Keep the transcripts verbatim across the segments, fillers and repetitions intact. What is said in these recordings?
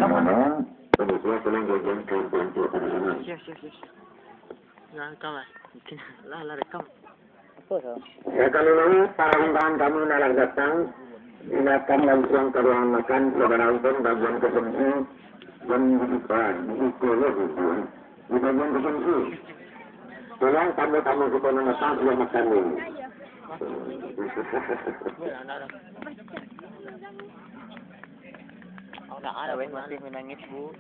Yang mana, pemirsa, tolong bagian ke bentuk tradisional. Siap, siap, siap. Nah, rekam, eh. Lah, lah, rekam. Apa tu? Ya, kali ini para undangan kami nan lah datang, silakan langsung ka ruangan makan, sabana untuak bagian konsumsi dan dibuka, diikuti video di bagian konsumsi. Tolong tamu-tamu kita nan datang sudah makan dulu. Awak nak weh masih manangih, Bu.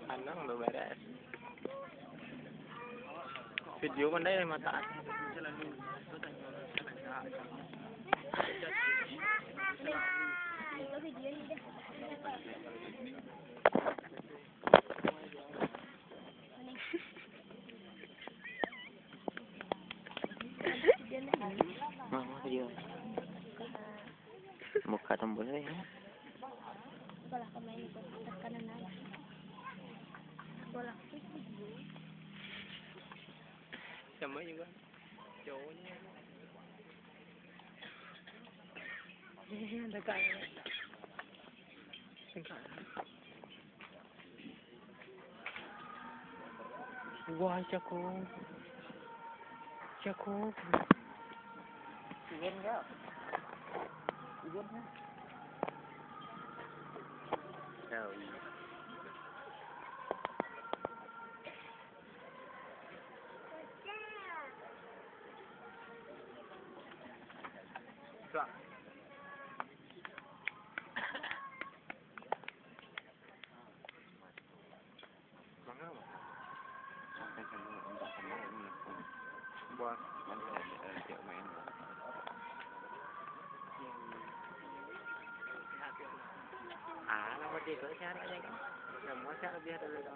Anang lo baras. Video pandai lah mata. Mama video. Buka tombol deh, ya. Bola ka main bola ka kanan aja. Bola ka video. Sama juga. Cowoknya. Eh, dekat. Dekat. Wah, cakung. Cakung. Ian, Kak. Ian, Kak. Tahu. Kak. Buat. Ah, nama dia tu cara aja kan. Semua cara dia ada.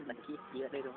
Laki dia tu.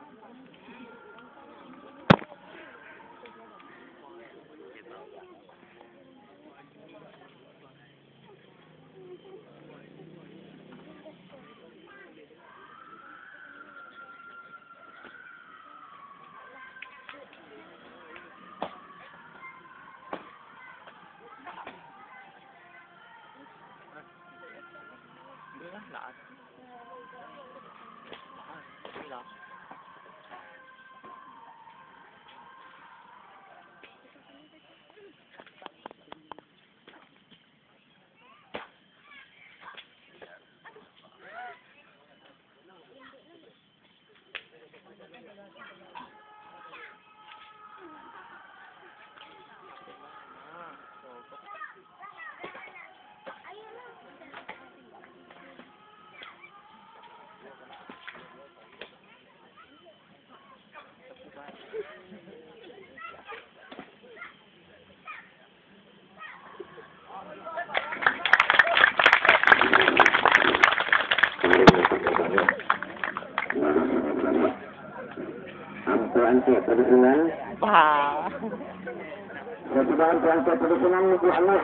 Siap, pedukunan. Bah. Sudah diangkat pedukunan, Ibu Anak.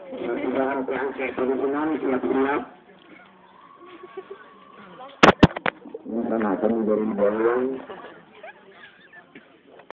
Sudah diangkat pedukunan, siap-siap. Ini sama kami dari Bawang.